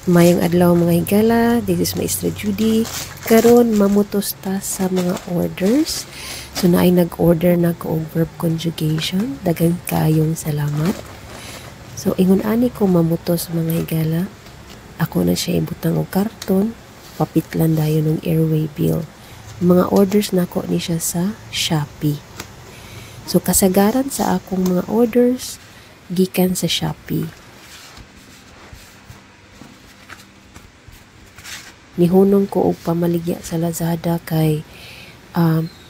Mayong adlaw, mga higala, this is Maestra Judy. Karon mamutos ta sa mga orders. So naay nag-order na ko og verb conjugation. Daghang kayong salamat. So ingon ani ko mamutos, mga higala. Ako na siya ibutang og karton, papitlan dayon og airway bill. Mga orders nako ni siya sa Shopee. So kasagaran sa akong mga orders gikan sa Shopee. Nihunong ko og pamaligya sa Lazada kay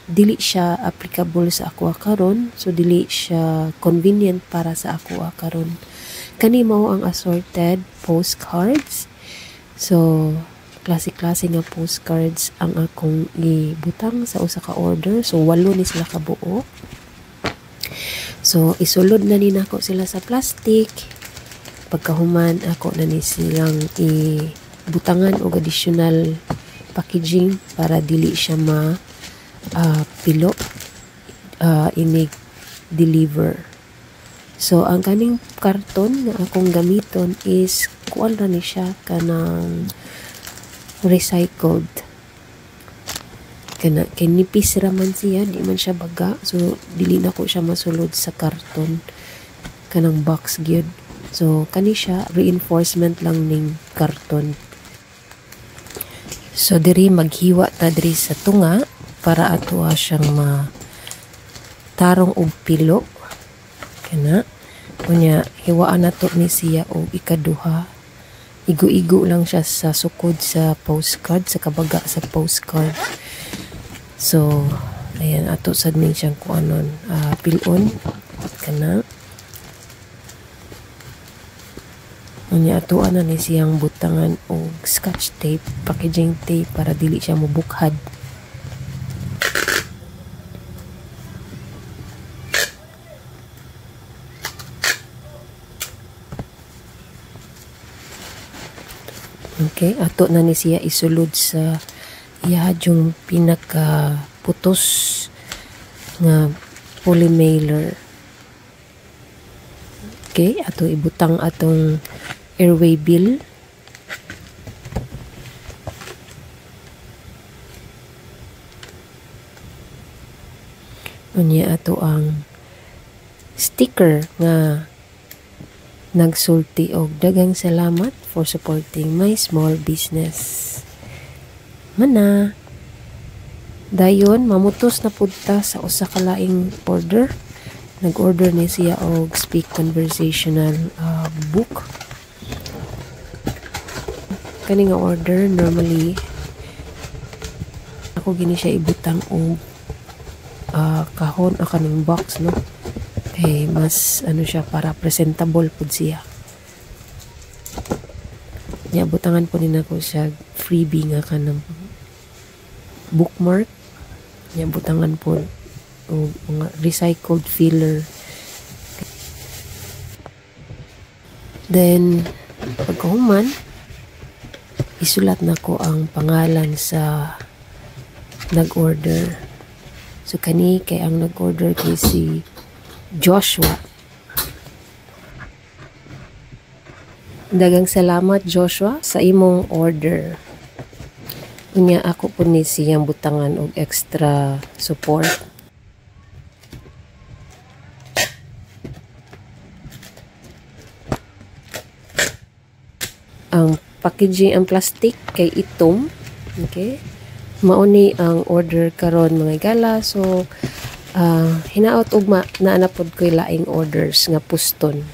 dili siya applicable sa ako karon, so dili siya convenient para sa ako karon. Kani mao ang assorted postcards. So klase-klase nga postcards ang akong ibutang sa usa ka order. So 8 ni sila kabuo. So isulod na ni nako sila sa plastic. Pagkahuman ako na ni silang ibutangan og additional packaging para dili siya ma pilo inig deliver. So ang kaning karton nga akong gamiton is kuan ra ni siya kanang recycled. Kana kay nipis ra man siya, di man siya baga. So dili na ko siya masulod sa karton kanang box gyud. So kani siya reinforcement lang ning karton. So diri maghiwa ta diri sa tunga para ato siyang ma tarong og pilo. Kana unya hiwaan nato ni siya og ikaduha. Igo-igo lang siya sa sukod sa postcard, sa kabaga sa postcard. So ayan, ato sad ni siyang kuanon, pilon kana. Unya ato ana ni siyang butangan og scotch tape, packaging tape para dili siya mobukhad. Okay, ato na ni siya isulod sa iyadyong pinaka putos nga polymailer. Okay, ato ibutang atong airway bill. Unya ato ang sticker nga nagsulti og daghang salamat for supporting my small business. Mana dayon mamutos na pud ta sa usa ka laing order. Nag-order ni siya og Speak Conversational book. Kani nga order normally ako gini siya ibutang og kahon o kaning box, no? Kay mas ano siya para presentable pud siya. Nya butangan po ni nako siya freebie nga kanang bookmark. Nya butangan po og mga recycled filler. Then pagkahuman isulat nako ang pangalan sa nag-order. So kani kay ang nag-order kay si Joshua. Daghang salamat, Joshua, sa imong order. Unya ako po ni siyang butangan og extra support. Ang packaging, ang plastic kay itom. Okay. Mao ni ang order karon, mga gala. So hinaot ugma naa na pod ko'y laing orders nga puston.